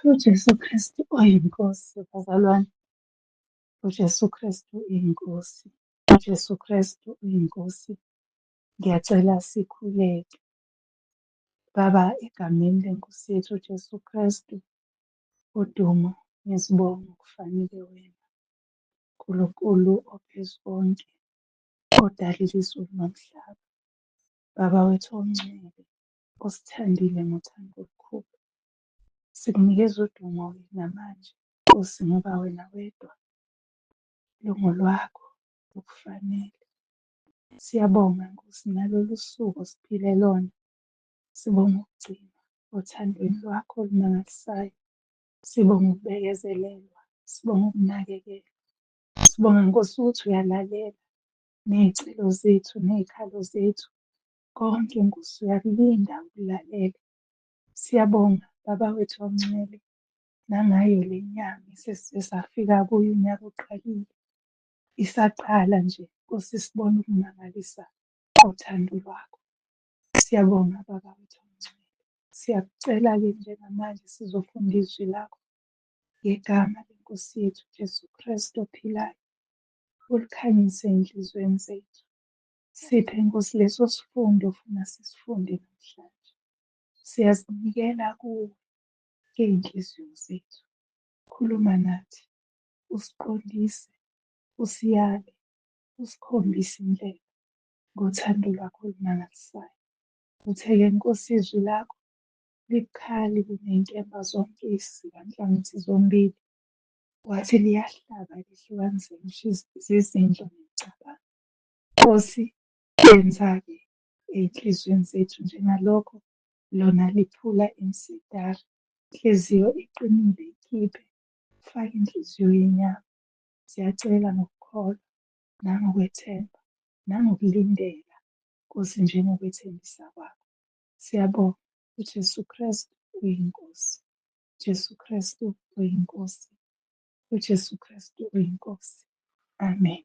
UJesu Kristu uyiNkosi, bazalwane. UJesu Kristu uyiNkosi. UJesu Kristu uyiNkosi. Ngiyacela sikhuleke. Baba, egameni leNkosi yethu uJesu Kristu, udumo nezibongo kufanele wena. Nkulunkulu ophezukonke, odalile izulu nomhlaba. Baba wethu ongcwele, osithandile ngothando olukhulu. Sikunikeza udumo namanje, Nkosi, ngoba wena wedwa lungolwakho lukufanele. Siyabonga, Nkosi, nalolu suku osiphile lona. Sibonga ukugcinwa othandweni lwakho olumangalisayo. Sibonga ukubekezelelwa, sibonga ukunakekelwa. Sibonga, Nkosi, ukuthi uyalalela ney'celo zethu ney'khalo zethu. Konke, Nkosi, uyakulinda ukulalele. Siyabonga Baba wethu ongcwele nangayo le nyanga esesize safika kuyo unyaka uqalile. Isaqala nje Nkosi sibona ukumangalisa kothando lwakho. Siyabonga Baba wethu ongcwele. Siyakucela-ke njengamanje sizofunda izwi lakho ngegama leNkosi yethu Jesu Kristu ophilayo. Ulikhanyise ey'nhliziyweni zethu. Siphe Nkosi leso sifundo ofuna sisifunde namhlanje. Siyazinikela kuwe ngey'nhliziyo zethu. Khuluma nathi, usiqondise, usiyale, usikhombise indlela ngothando lwakho olumangalisayo. Uthe-ke Nkosi izwi lakho libukhali kuney'nkemba zonke ezisika nhlangothi zombili. Wathi liyahlaba lihlukanise ngisho izizindlo nemicabango. Nkosi, yenza-ke ey'nhliziyweni zethu njengalokho lona liphula imisedari. Inhliziyo iqinile ikhiphe, ufake inhliziyo yenyama. Siyacela ngokukholwa nangokwethemba nangokulindela Nkosi njengokwethembisa kwakho. Siyabonga uJesu Kristu uyiNkosi. Jesu Kristu uyiNkosi. UJesu Kristu uyiNkosi. Amen.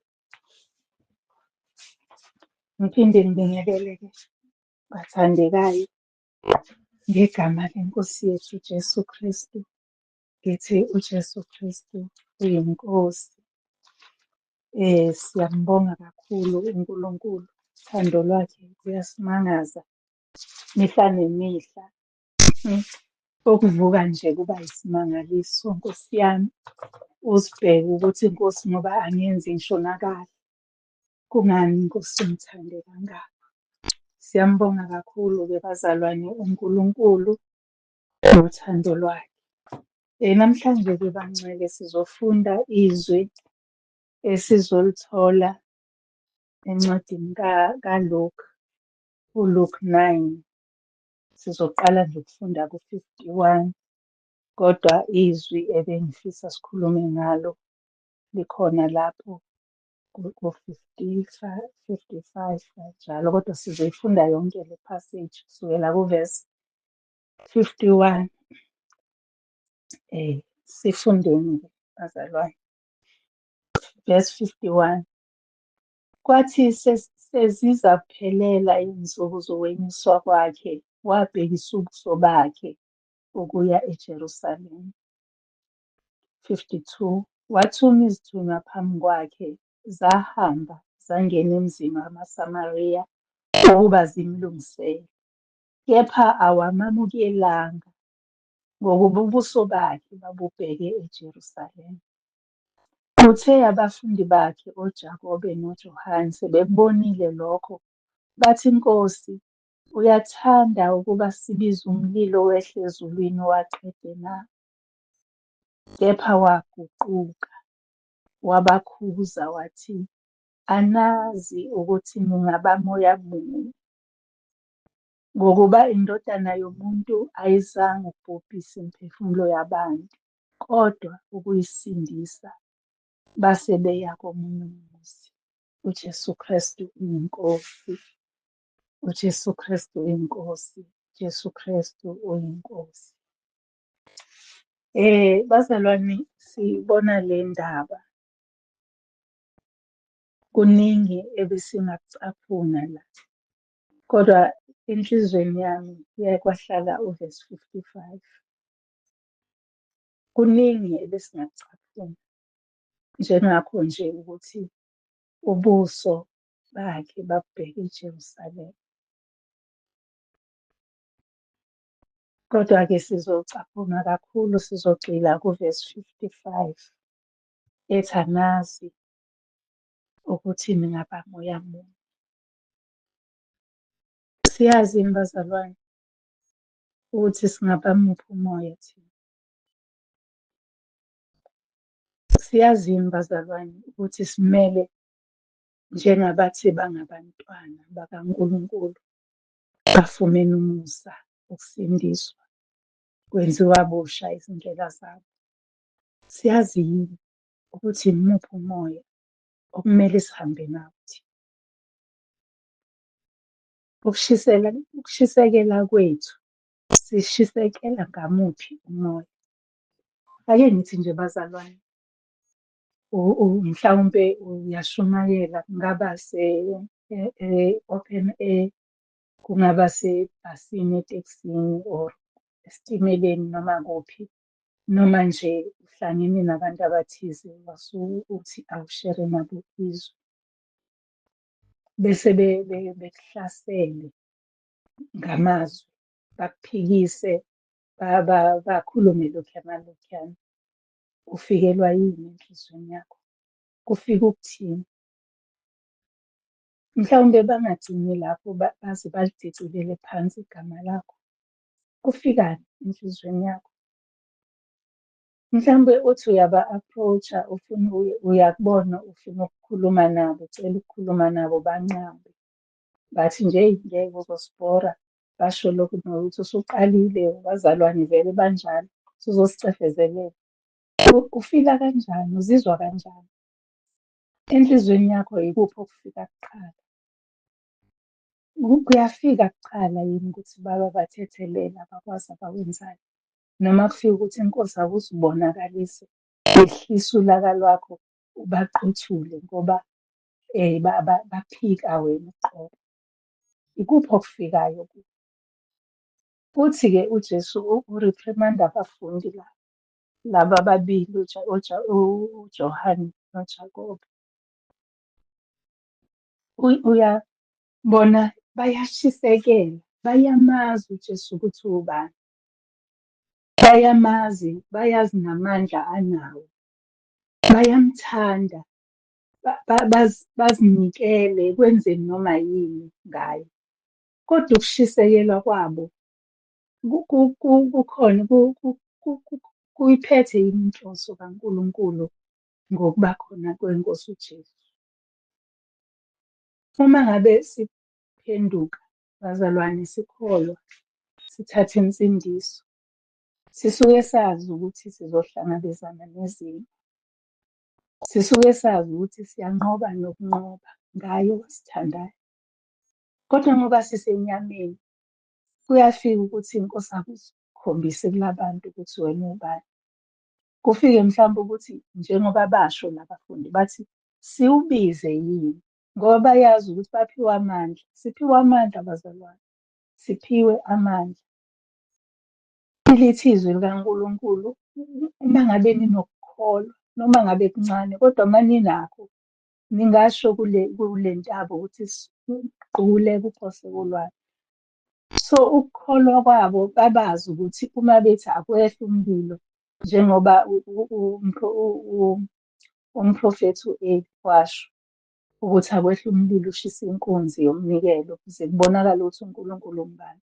Ngiphinde ngibingelele-ke bathandekayo ngegama leNkosi yethu uJesu Kristu. Ngithi uJesu Kristu uyiNkosi. Siyambonga kakhulu uNkulunkulu, uthando lwakhe luyasimangaza mihla nemihla. Ukuvuka nje kuba isimangaliso Nkosi yami, uzibheke ukuthi Nkosi ngoba angenzi ngisho nakahle. Kungani Nkosi ungithande kangaka? Siyambonga kakhulu-ke bazalwane uNkulunkulu ngothando lwakhe. Namhlanje-ke bangcwele sizofunda izwi esizolithola encwadini kaLuke, uLuke 9. Sizoqala nje ukufunda ku-51, kodwa izwi ebengifisa sikhulume ngalo likhona lapho ku-55 kanjalo, kodwa sizoyifunda yonke le passage kusukela kuvesi 51. Sifundeni-ke bazalwane. Verse 51. Kwathi sezizaphelela izinsuku zokwenyuswa kwakhe, wabhekisa ubuso bakhe ukuya eJerusalema. 52 Wathuma izithunywa phambi kwakhe, zahamba zangena emzini wamaSamariya ukuba zimlungisele. Kepha awamamukelanga, ngokuba ubuso bakhe babubheke eJerusalema. Kuthe abafundi bakhe oJakobe noJohane sebekubonile lokho, bathi, Nkosi, uyathanda ukuba sibize umlilo wehle ezulwini uwaqede na? Kepha waguquka, wabakhuza wathi, Anazi ukuthi ningabamoya muni, ngokuba iNdodana yomuntu ayizange ukubhubhisa imiphefumulo yabantu, kodwa ukuyisindisa. Base beya komunye umuzi. UJesu Kristu uyiNkosi. UJesu Kristu uyiNkosi. Jesu Kristu uyiNkosi. Bazalwane, sibona le ndaba. Kuningi ebesingakucaphuna la, kodwa enhliziyweni yami kuye kwahlala uvesi 55. Kuningi ebesingakucaphuna, njengakho nje ukuthi ubuso bakhe babubheke eJerusalema. Kodwa-ke sizocaphuna kakhulu, sizogxila kuvesi 55 ethi anazi ukuthi ningabamoya muni. Siyazi yini bazalwane ukuthi singabamuphi umoya thina? Siyazi yini bazalwane ukuthi simele njengabathi bangabantwana bakaNkulunkulu bafumene umusa ukusindiswa kwenziwa busha izindlela zabo. Siyazi yini ukuthi imuphi umoya okumele sihambe nawo thina? Ukushisela, ukushisekela kwethu sishisekela ngamuphi umoya? Ake ngithi nje bazalwane, mhlawumpe uyashumayela, kungaba se-open air, kungaba sebhasini, etekisini or esitimeleni noma kuphi, noma nje uhlangene nabantu abathize wasuke uthi awushere nabo izwi. Bese bekuhlasele ngamazwi, bakuphikise, bakhulume lokhuya nalokhuyana. Ufikelwa yini enhliziyweni yakho? Kufika ukuthini? Mhlawumbe bangagcini lapho baze balidicilele phansi igama lakho. Kufikani enhliziyweni yakho? Mhlawumbe uthi uyaba-approach-a ufuna uyakubona ufuna ukukhuluma nabo, ucela ukukhuluma nabo banqabe. Bathi nje eyi ngeke uzosibhora, basho lokhu nokuthi usuqalile, abazalwane vele banjalo, usuzosicefezelela. Ufila kanjani, uzizwa kanjani? Enhliziyweni yakho ikuphi okufika kuqala? Kuyafika kuqala yini ukuthi baba bathethelele abakwazi abakwenzayo? Noma kufika ukuthi inkosi awuzibonakalise, yehlisa ulaka lwakho ubaqothule ngoba baphika wena uqobo. Ikuphi okufikayo kuwe? Futhi-ke uJesu ureprimanda abafundi la, laba ababili uJohane noJakobe. Uyabona bayashisekela, bayamazi uJesu ukuthi uwubani. Bayamazi, bayazi namandla anawo. Bayamthanda, bazinikele ekwenzeni noma yini ngaye. Kodwa ukushisekela kwabo kukhona kuyiphethe yini inhloso kaNkulunkulu ngokuba khona kweNkosi uJesu? Uma ngabe siphenduka bazalwane sikholwa, sithathe insindiso, sisuke sazi ukuthi sizohlangabezana nezimo. Sisuke sazi ukuthi siyanqoba nokunqoba ngaye osithandayo. Kodwa ngoba sisenyameni, kuyafika ukuthi inkosi akuzikhombise kulabantu ukuthi wena ubani. Kufike mhlawumbe ukuthi njengoba basho labafundi bathi siwubize yini ngoba bayazi ukuthi baphiwe amandla. Siphiwe amandla bazalwane, siphiwe amandla. Lithi izwi likaNkulunkulu uma ngabe ninokukholwa noma ngabe kuncane kodwa uma ninakho ningasho kule ntaba ukuthi gquleka uphose kolwandle. So ukukholwa kwabo babazi ukuthi uma bethi akwehle umlilo njengoba umprofethi u-Eli washo ukuthi akwehle umlilo ushise inkunzi yomnikelo ukuze kubonakale ukuthi uNkulunkulu ungubani.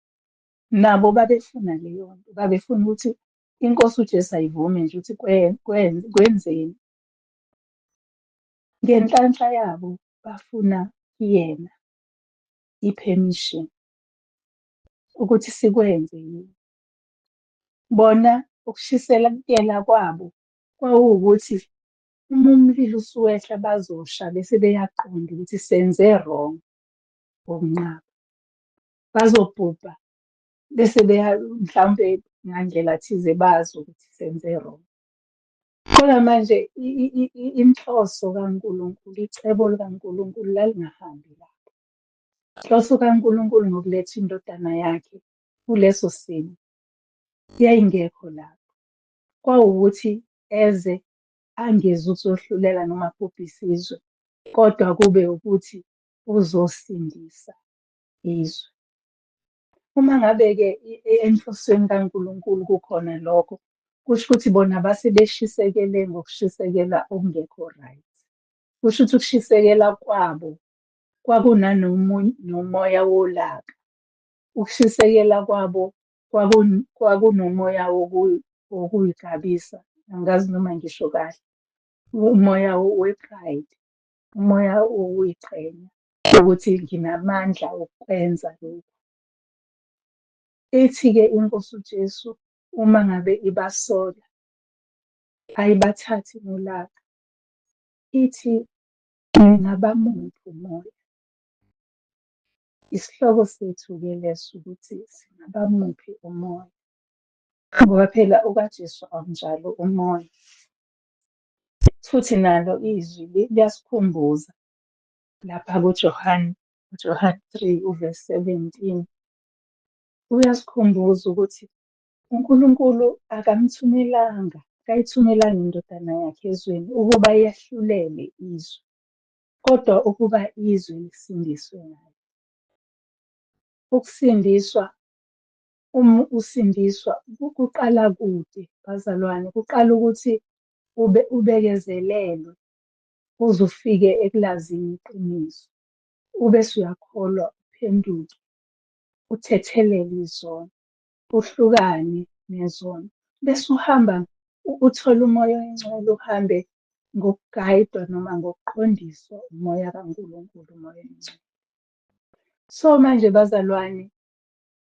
Nabo babefuna leyo nto, babefuna ukuthi inkosi uJesu ayivume nje ukuthi kwenzeni. Ngenhlanhla yabo bafuna kuyena i-permission ukuthi sikwenze yini. Bona ukushisekela kwabo kwawukuthi uma umlilo usuwehla bazosha bese beyaqonda ukuthi senze wrong ngokunqaba. Bazobhubha bese beya mhlawumpe ngandlela thize bazi ukuthi senze wrong. Kodwa manje inhloso kaNkulunkulu, icebo likaNkulunkulu lalingahambi lapho. Inhloso kaNkulunkulu ngokuletha indodana yakhe kuleso simo yayingekho lapho. Kwawukuthi eze angezi ukuzohlulela noma abhubhise izwe, kodwa kube ukuthi uzosindisa izwe. Uma ngabe-ke enhlosweni kaNkulunkulu kukhona lokho, kusho ukuthi bona base beshisekele ngokushisekela okungekho right. Kusho ukuthi ukushisekela kwabo nomoya wolaka. Ukushisekela kwabo kwakunomoya wokuy'gabisa, angazi noma ngisho kahle. Umoya we-pride, umoya wokuy'qhenya ukuthi nginamandla okukwenza lokhu. Ithi-ke iNkosi uJesu uma ngabe ibasola, ayibathathi ngolaka, ithi ningabamuphi umoya? Isihloko sethu-ke leso ukuthi singabamuphi umoya, ngoba phela okaJesu awunjalo umoya. Futhi nalo izwi liyasikhumbuza lapha kuJohane, uJohane 3 uvesi 17. Uyasikhumbuza ukuthi uNkulunkulu akamthumelanga, akayithumelanga iNdodana yakhe ezweni ukuba yahlulele izwe, kodwa ukuba izwe lisindiswe ngayo. Ukusindiswa, uma usindiswa kuqala kude bazalwane, kuqala ukuthi ube ubekezelelwe uze ufike ekulazini iqiniso, ubese uyakholwa uphenduke, uthethelele izono, uhlukane nezono, bese uhamba uthole uMoya oyiNgcwele, uhambe ngokugayidwa noma ngokuqondiswa uMoya kaNkulunkulu, uMoya oyiNgcwele. So manje bazalwane,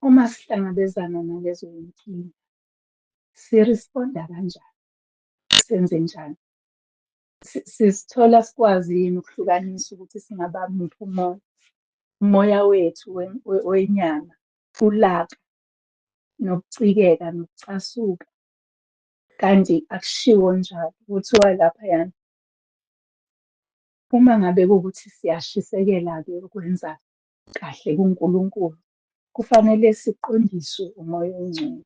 uma sihlangabezana nalezo yinkinga, siresponda kanjani? Senze njani? Sizithola sikwazi yini ukuhlukanisa ukuthi singabamuphi umoya? Umoya wethu wenyama, ulaka, nokucikeka, nokucasuka. Kanti akushiwo njalo, kuthiwa laphayana uma ngabe kuwukuthi siyashisekela-ke ukwenza kahle kuNkulunkulu, kufanele siqondiswe uMoya oyiNgcwele.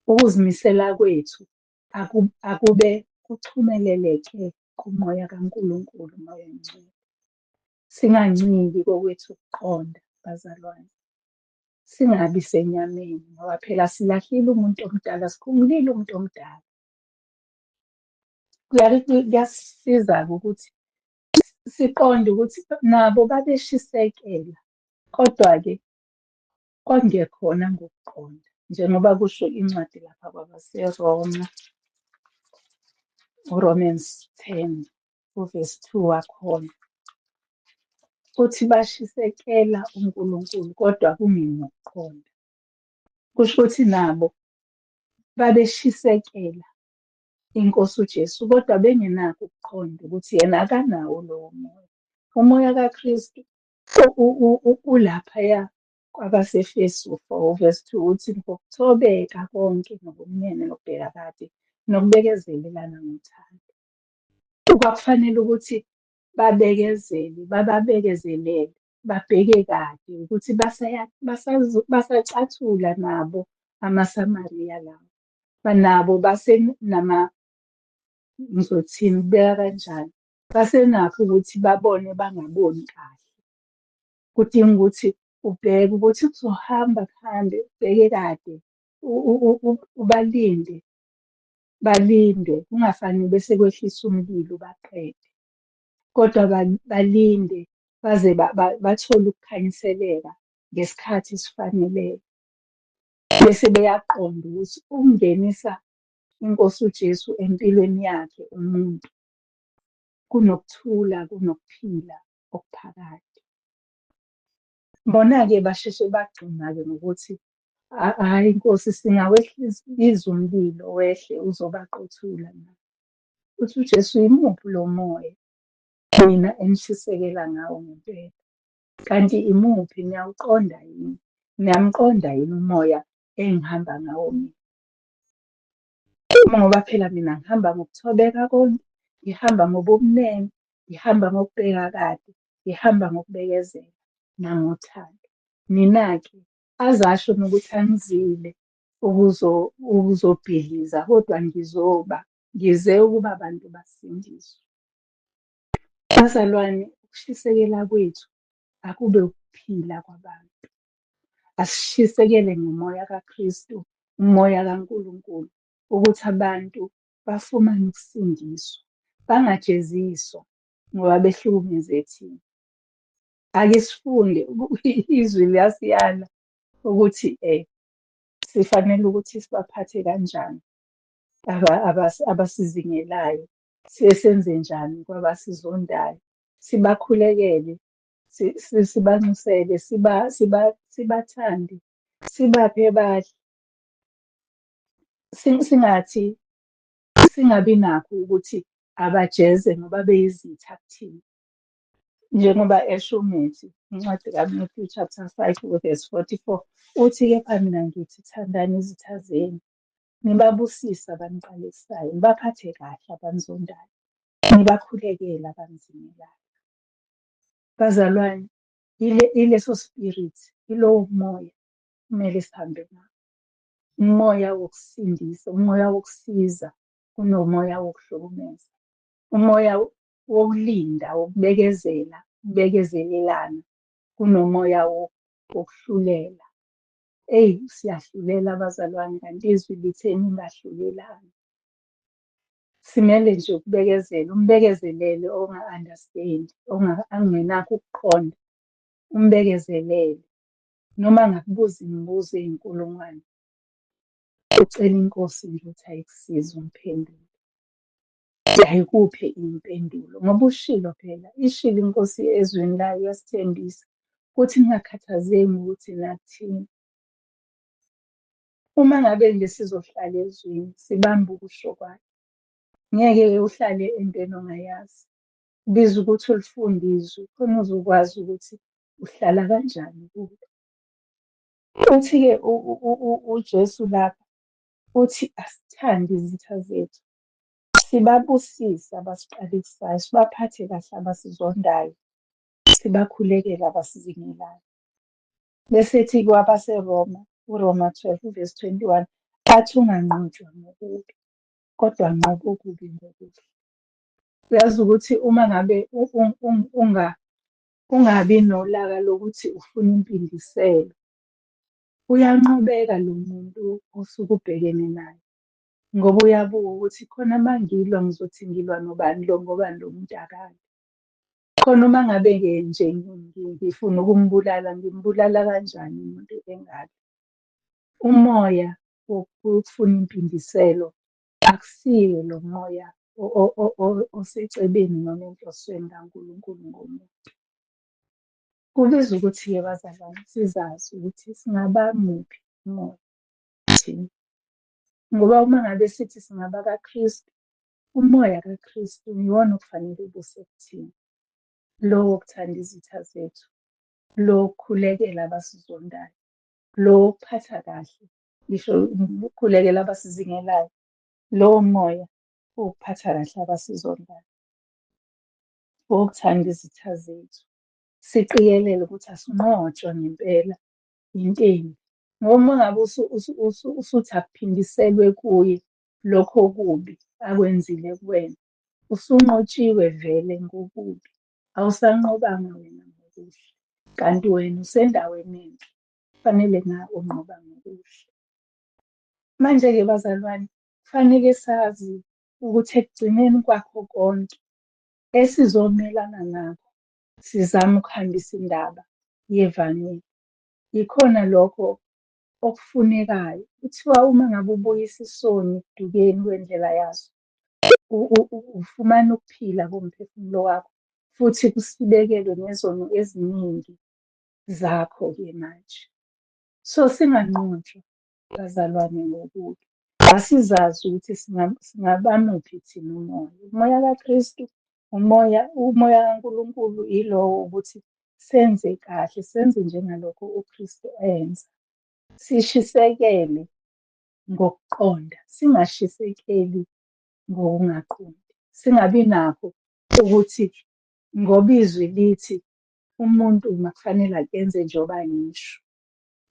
Ukuzimisela kwethu akube kuxhumeleleke kuMoya kaNkulunkulu, uMoya oyiNgcwele. Singanciki kokwethu ukuqonda, bazalwane. Singabi senyameni, ngoba phela silahlile umuntu omdala, sikhumulile umuntu omdala. Kuyasisiza-ke ukuthi siqonde ukuthi nabo babeshisekela, kodwa-ke kwakungekhona ngokuqonda, njengoba kusho incwadi lapha kwabaseRoma, uRomans 10, uvesi 2 wakhona. Uthi bashisekela uNkulunkulu kodwa kungengokuqonda. Kusho ukuthi nabo babeshisekela iNkosi uJesu kodwa bengenakho ukuqonda ukuthi yena akanawo lowo moya. Umoya kaKristu ulaphaya kwabaseFesu 4 verse 2 uthi ngokuthobeka konke nobumnene nokubheka kade nokubekezelelana ngothando. Kwakufanele ukuthi babekezele, bababekezelele, babheke kade ukuthi basacathula nabo amaSamariya lawo. Nabo basenama, ngizothini, kubeka kanjani, basenakho ukuthi babone bangaboni kahle. Kudinga ukuthi ubheke ukuthi kuzohamba kuhambe, ubheke kade, ubalinde, balinde, kungafanele bese kwehlisa umlilo ubaqede. Kodwa balinde baze bathole ukukhanyiseleka ngesikhathi esifaneleyo. Bese beyaqonda ukuthi ukungenisa iNkosi uJesu empilweni yakhe umuntu kunokuthula, kunokuphila okuphakade. Bona-ke basheshe bagxuma-ke ngokuthi hhayi Nkosi singawehlisa umlilo wehle uzobaqothula na. Uthi uJesu imuphi lo moya nina enishisekela ngawo ngempela? Kanti imuphi niyawuqonda yini? Niyamqonda yini umoya engihamba ngawo mina? Ngoba phela mina ngihamba ngokuthobeka konke, ngihamba ngobumnene, ngihamba ngokubheka kade, ngihamba ngokubekezela nangothando. Nina-ke azasho nokuthi angizile Ukuzobhidliza, kodwa ngizoba ngize ukuba abantu basindiswe. Bazalwane, ukushisekela kwethu akube ukuphila kwabantu. Asishisekele ngomoya kaKristu, umoya kaNkulunkulu, ukuthi abantu bafumane ukusindiswa, bangajeziswa ngoba behlukumeze thina. Ake sifunde, izwi liyasiyala ukuthi sifanele ukuthi sibaphathe kanjani abasizingelayo, siye senzenjani kwabasizondayo, sibakhulekele, sibanxusele, sibathande, sibaphe badle. Singathi, singabi nakho ukuthi abajeze ngoba beyizitha kuthina. Njengoba esho uMethi, incwadi kaMatthew chapter 5 verse 44, uthi, kepha mina ngithi thandani izitha zenu, nibabusise abaniqalekisayo, nibaphathe kahle abanizondayo, nibakhulekele abanizingelayo. Bazalwane, ileso spirit, ilowo moya kumele sihambe nawo. Umoya wokusindisa, umoya wokusiza kunomoya wokuhlukumeza. Umoya wokulinda, wokubekezela, ukubekezelelana kunomoya wokuhlulela. Eyi, siyahlulela abazalwane, kanti izwi lithe ningahlulelani. Simele nje ukubekezela, umbekezelele onga-understand-i, ongenakho ukuqonda, umbekezelele. Noma angakubuza imibuzo eyinkulungwane, ucele iNkosi nje ukuthi ayikusize umphendule. Ayikuphe iy'mpendulo, ngoba ushilo phela, ishilo iNkosi ezwini layo, iyasithembisa ukuthi ningakhathazeki ngokuthi nakuthini. Uma ngabe nje sizohlala ezwini, sibambe ukusho kwakhe, ngeke-ke uhlale entweni ongayazi. Kubiza ukuthi ulifunde izwi, khona uzokwazi ukuthi uhlala kanjani kulo. Uthi-ke uJesu lapha, uthi asithande izitha zethu, sibabusise abasiqalekisayo, sibaphathe kahle abasizondayo, sibakhulekele abasizingelayo. Bese ethi kwabaseRoma, uRoma 12 verse 21, athi unganqotshwa ngokubi, kodwa nqoba okubi ngokuhle. Uyazi ukuthi uma ngabe ungabi nolaka lokuthi ufuna impindiselo, uyanqobeka lo muntu osuke ubhekene naye. Ngoba uyabuka ukuthi khona uma ngilwa ngizothi ngilwa nobani lo ngoba lo muntu akalwi. Khona uma ngabe-ke nje ngifuna ukumbulala, ngimbulala kanjani umuntu engalwi? Umoya wokufuna impindiselo akusiwo lo moya osecebeni noma enhlosweni kaNkulunkulu ngomuntu. Kubiza ukuthi-ke bazalwane sizazi ukuthi singabamuphi umoya thina. Ngoba uma ngabe sithi singabakaKristu, umoya kaKristu yiwona okufanele ubuse kuthina. Lo wokuthanda izitha zethu, lo wokukhulekela abasizondayo, lo wokuphatha kahle, ngisho ukukhulekela abasizingelayo, lowo moya wokuphatha kahle abasizondayo, wokuthanda izitha zethu. Siqikelele ukuthi asinqotshwa ngempela into embi. Ngoba uma ngabe usuthi akuphindiselwe kuye lokho okubi akwenzile kuwena, usunqotshiwe vele ngokubi, awusanqobanga wena ngokuhle. Kanti wena usendaweni enhle, kufanele nga unqoba ngokuhle. Manje-ke bazalwane, kufanele sazi ukuthi ekugcineni kwakho konke esizomelana nakho, sizame ukuhambisa indaba yevangeli. Yikhona lokho okufunekayo. Kuthiwa uma ngabe ubuyisa isoni ekudukeni kwendlela yaso, ufumana ukuphila komphefumulo wakho, futhi kusibekelwe nezono eziningi zakho-ke manje. So singanqotshwa bazalwane ngokubi. Asizazi ukuthi singabamuphi thina umoya. Umoya kaKristu, umoya kaNkulunkulu yilowo ukuthi senze kahle, senze njengalokho uKristu enza. Sishisekele ngokuqonda, singashisekeli ngokungaqondi. Singabi nakho ukuthi ngoba izwi lithi umuntu makufanele akenze njengoba ngisho.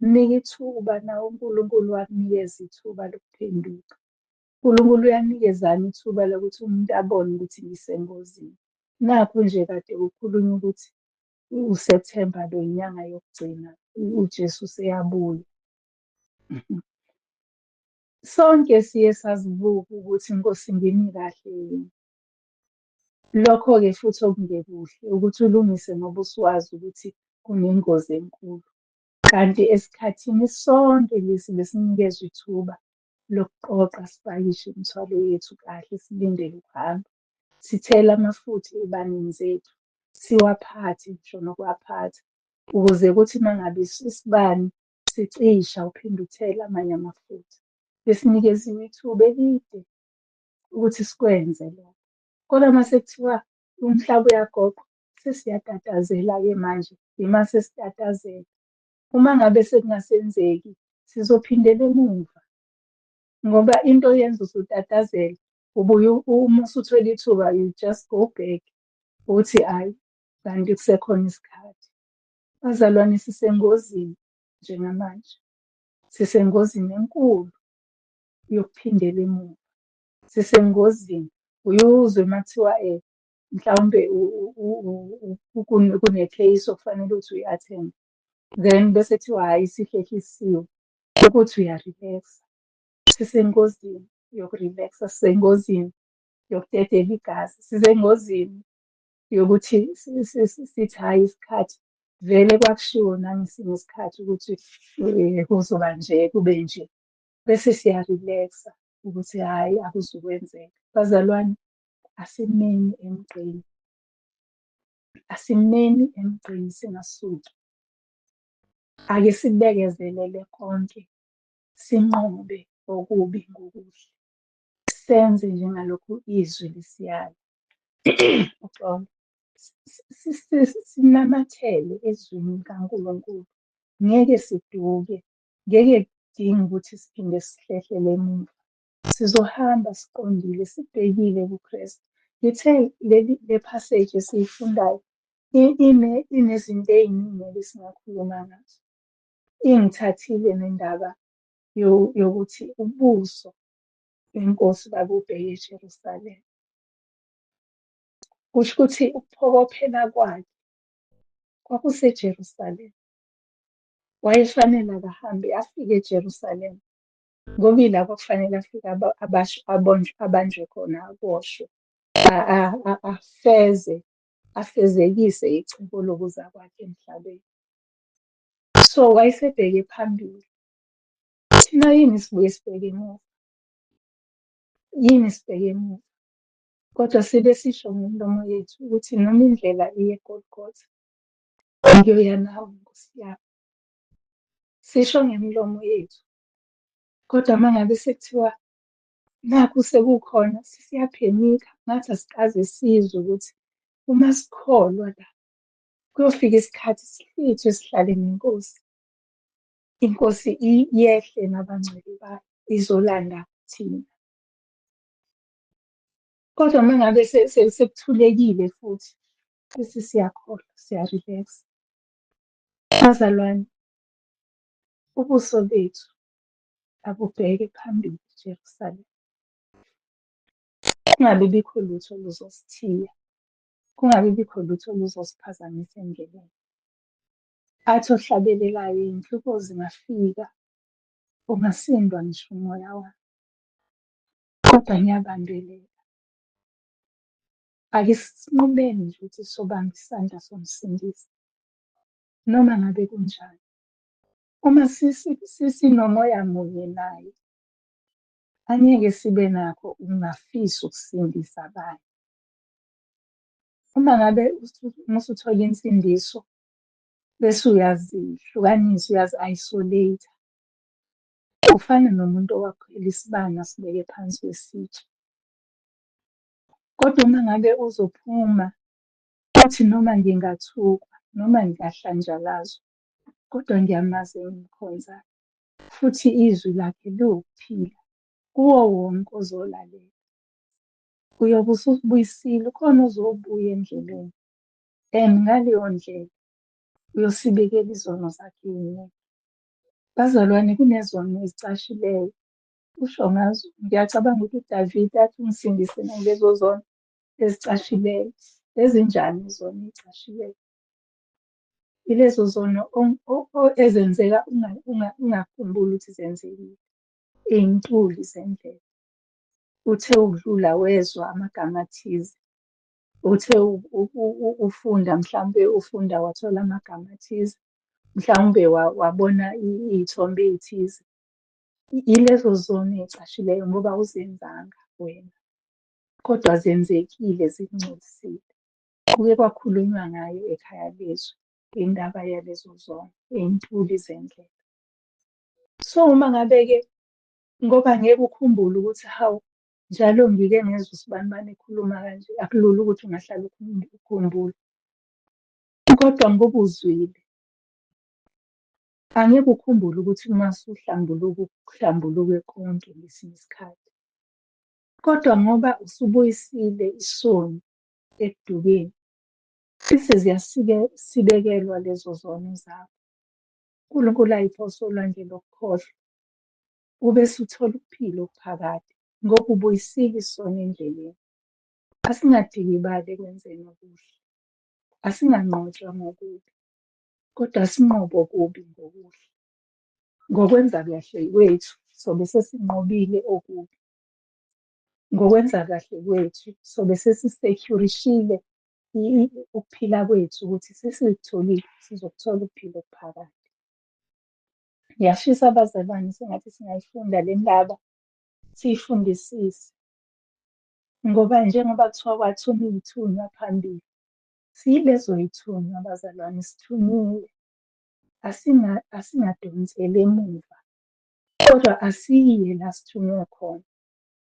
Mnike ithuba nawe uNkulunkulu akunikeze ithuba lokuphenduka. UNkulunkulu uyanikezana ithuba lokuthi umuntu abone ukuthi ngisengozini. Nakhu nje kade kukhulunywa ukuthi uSepthemba lo inyanga yokugcina, uJesu useyabuya. Sonke siye sazibuka ukuthi Nkosi ngimi kahle yini. Lokho-ke futhi okungekuhle ukuthi ulungise ngoba usuwazi ukuthi kunengozi enkulu. Kanti esikhathini sonke lesi besinikezwa ithuba lokuqoqa sipakishe imithwalo yethu kahle silindele ukuhamba. Sithele amafutha ey'baneni zethu, siwaphathe ngisho nokuwaphatha, ukuze kuthi uma ngabe isibani sicisha uphinde uthele amanye amafutha. Besinikeziwe ithuba elide ukuthi sikwenze lokho. Kodwa uma sekuthiwa umhlaba uyagoqwa, sesiyatatazela-ke manje, ima sesitatazela. Uma ngabe sekungasenzeki, sizophindela emuva. Ngoba into oyenza usutatazela, ubuye uma usuthole ithuba you just go back, uthi hhayi, kanti kusekhona isikhathi. Bazalwane, sisengozini njengamanje, sisengozini enkulu yokuphindela emuva. Sisengozini, uye uzwe uma kuthiwa mhlawumbe kune-case okufanele ukuthi uyi-attend-e, then bese kuthiwa hhayi isihlehlisiwe, ukuthi uya-relax-a. Sisengozini yoku-relax-a, sisengozini yokudedela igazi, sisengozini yokuthi sithi hhayi isikhathi vele kwakushiwo nangesinye isikhathi ukuthi kuzoba nje, kube nje. Bese siya-relax-a ukuthi hhayi akuzukwenzeka. Bazalwane, asimeni emgqeni, asimeni emgqeni singasuki. Ake sikubekezelele konke, sinqobe okubi ngokuhle. Senze njengalokhu izwi lisiyala. Uxolo. Sinamathele ezwini likaNkulunkulu. Ngeke siduke, ngeke kudinge ukuthi siphinde sihlehlele emuva. Sizohamba siqondile, sibhekile kuKristu. Ngithe leli le passage esiyifundayo inezinto ey'ningi ebesingakhuluma ngazo. Ingithathile nendaba yokuthi ubuso benkosi babubheke eJerusalema. Kusho ukuthi ukuphokophela kwakhe kwakuseJerusalema. Wayefanele akahambe afike eJerusalema ngoba ila kwakufanele afike abanjwe khona, aboshwe, afeze, afezekise icebo lokuza kwakhe emhlabeni. So wayesebheke phambili. Thina yini sibuye sibheke emuva? Yini sibheke emuva? Kodwa sibe sisho ngemilomo yethu ukuthi noma indlela iye eGolgotha, ngiyoya nawe Nkosi yami. Sisho ngemilomo yethu, kodwa uma ngabe sekuthiwa nakhu sekukhona, sesiyaphenika ngathi asikaze sizwe ukuthi uma sikholwa la, kuyofika isikhathi sihlwithwe sihlale neNkosi. INkosi yehle nabangcwele bayo, izolanda thina. Kodwa uma ngabe sekuthulekile futhi, bese siyakhohlwa, siya-relax-a. Bazalwane, ubuso bethu abubheke phambili eJerusalema. Kungabi bikho lutho oluzosithiya, kungabi bikho lutho oluzosiphazamisa endleleni. Athi ohlabelelayo iy'nhlupho zingafika, ungasindwa ngisho umoya wami, kodwa ngiyabambelela. Ake sinqumeni nje ukuthi sobamba isandla soMsindisi, noma ngabe kunjani. Uma sinomoya munye naye, angeke sibe nakho ukungafisi ukusindisa abanye. Uma ngabe uma usuthola insindiso, bese uyazihlukanisa, uyazi-isolate-a, ufana nomuntu owakhwela isibani asibeke phansi kwesitsha. Kodwa uma ngabe uzophuma uthi noma ngingathukwa, noma ngingahlanjalazwa, kodwa ngiyamazi engimkhonzayo, futhi izwi lakhe liwukuphila kuwo wonke ozolalela. Uyobe usubuyisile, khona ozobuya endleleni and ngaleyo ndlela uyosibekela izono zakhe ey'ningi. Bazalwane, kunezono ezicashileyo, usho ngazo. Ngiyacabanga ukuthi uDavide athi ungisindise nakulezo zono ezicashileyo. Ezinjani izona ey'cashileyo? Ilezo zono ezenzeka ungakhumbuli ukuthi zenzekile. Iy'ntuli zendlebe. Uthe udlula wezwa amagama athize, uthe ufunda mhlampe ufunda wathola amagama athize, mhlawumbe wabona iy'thombe ey'thize. Ilezo zono ey'cashileyo ngoba awuzenzanga wena, kodwa zenzekile zikungcolisile. Kuke kwakhulunywa ngayo ekhaya lezwi, indaba yalezo zono, iy'ntuli zendlebe. So, uma ngabe-ke, ngoba ngeke ukhumbule ukuthi hawu, njalo ngike ngezwa usibanibani ekhuluma kanje, akulula ukuthi ungahlala ukhumbule. Kodwa ngoba uzwile, angeke ukhumbule ukuthi uma usuhlambuluka kuhlambuluke konke ngesinye isikhathi. Kodwa ngoba usubuyisile isoni ekudukeni, bese ziyasibekelwa lezo zono zakho. uNkulunkulu ayiphose olwandle lokukhohlwa, ube usuthola ukuphila okuphakade, ngoba ubuyisile isono endleleni. Asingadikibali ekwenzeni okuhle, asinganqotshwa ngokubi, kodwa sinqobe okubi ngokuhle. Ngokwenza kahle kwethu sobe sesinqobile okubi. Ngokwenza kahle kwethu sobe sesisekhurishile ukuphila kwethu ukuthi sesikutholile, sizokuthola ukuphila okuphakade. Ngiyafisa abazalwane sengathi singayifunda le ndaba, siyifundisise. Ngoba njengoba kuthiwa wathuma iy'thunywa phambili, siyilezo y'thunywa bazalwane, sithunyiwe. Asingadonseli emuva, kodwa asiye la sithunywe khona.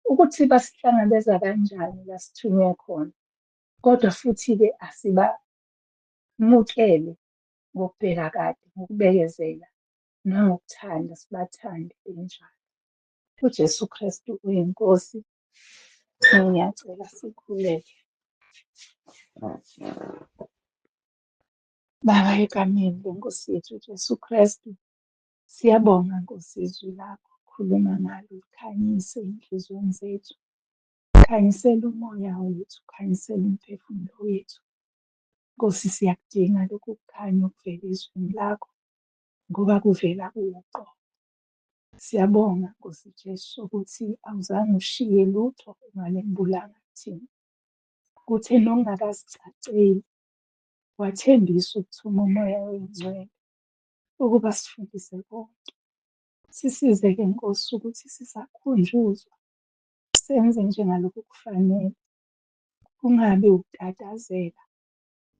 Ukuthi basihlangabeza kanjani la sithunywe khona, kodwa futhi-ke asibamukele ngokubheka kade, ngokubekezela, nangokuthanda, sibathande benjalo. UJesu Kristu uyiNkosi. Ngiyacela sikhuleke. Baba, egameni leNkosi yethu uJesu Kristu, siyabonga Nkosi izwi lakho, khuluma ngalo, likhanyise ey'nhliziyweni zethu. Khanyisela umoya wethu, khanyisela umphefumulo wethu. Nkosi, siyakudinga lokhu kukhanya okuvela ezwini lakho, ngoba kuvela kuwe uqobo. Siyabonga Nkosi Jesu ukuthi awuzange ushiye lutho ungalembulanga kuthina. Kuthe nokungakasicaceli, wathembisa ukuthuma uMoya oyiNgcwele ukuba sifundise konke. Sisize-ke Nkosi ukuthi sisakhunjuzwa, senze njengalokhu kufanele. Kungabi ukutatazela,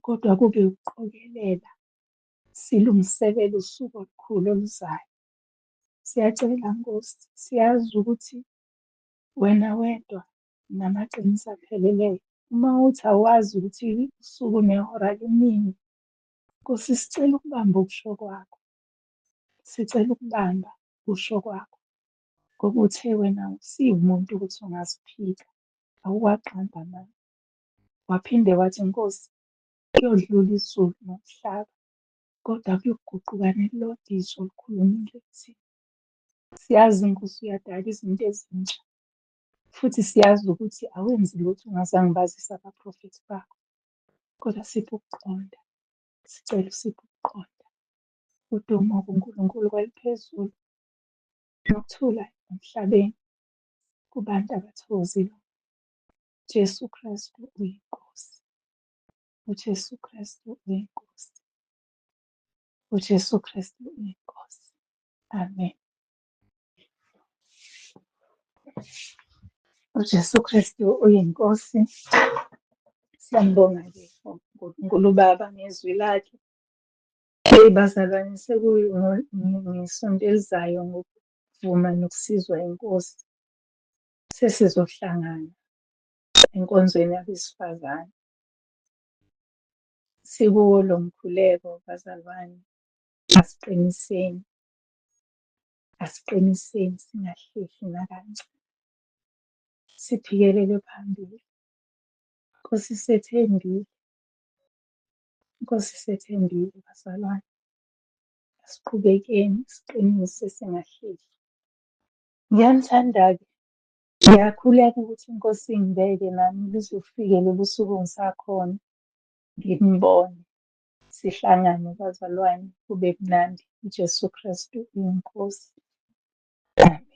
kodwa kube ukuqokelela, silungiselele usuku olukhulu oluzayo. Siyacela Nkosi, siyazi ukuthi wena wedwa unamaqiniso apheleleyo. Uma uthi awazi ukuthi usuku nehora linini, Nkosi sicela ukubamba ukusho kwakho. Sicela ukubamba ukusho kwakho. Ngoba uthe wena awusiye umuntu ukuthi ungaziphika, awuwaqamba amanga. Waphinde wathi Nkosi, kuyodlula izulu nomhlaba, kodwa kuyoguquka nelilodwa izwi olikhulumile kuthina. Siyazi Nkosi uyadala izinto ezintsha, futhi siyazi ukuthi awenzi lutho ungazange ubazise abaprofethi bakho. Kodwa siphe ukuqonda, sicela usiphe ukuqonda. Udumo kuNkulunkulu kweliphezulu, nokuthula emhlabeni kubantu abathokozile. Jesu Kristu uyiNkosi. UJesu Kristu uyiNkosi. UJesu Kristu uyiNkosi. Amen. UJesu Kristu uyiNkosi. Siyambonga-ke uNkulunkulu uBaba ngezwi lakhe. Eyi bazalwane, sekungesonto elizayo ngokuvuma nokusizwa iNkosi, sesizohlangana enkonzweni yabesifazane. Sikuwo lo mkhuleko bazalwane, asiqiniseni, asiqiniseni singahlehli nakancane. Siphikelele phambili. Nkosi sethembile, Nkosi sethembile bazalwane. Asiqhubekeni siqinise singahlehli. Ngiyanithanda-ke, ngiyakhuleka ukuthi iNkosi ingibeke nami luze lufike lolu suku ngisakhona, nginibone. Sihlangane bazalwane kube mnandi. UJesu Kristu uyiNkosi. Amen.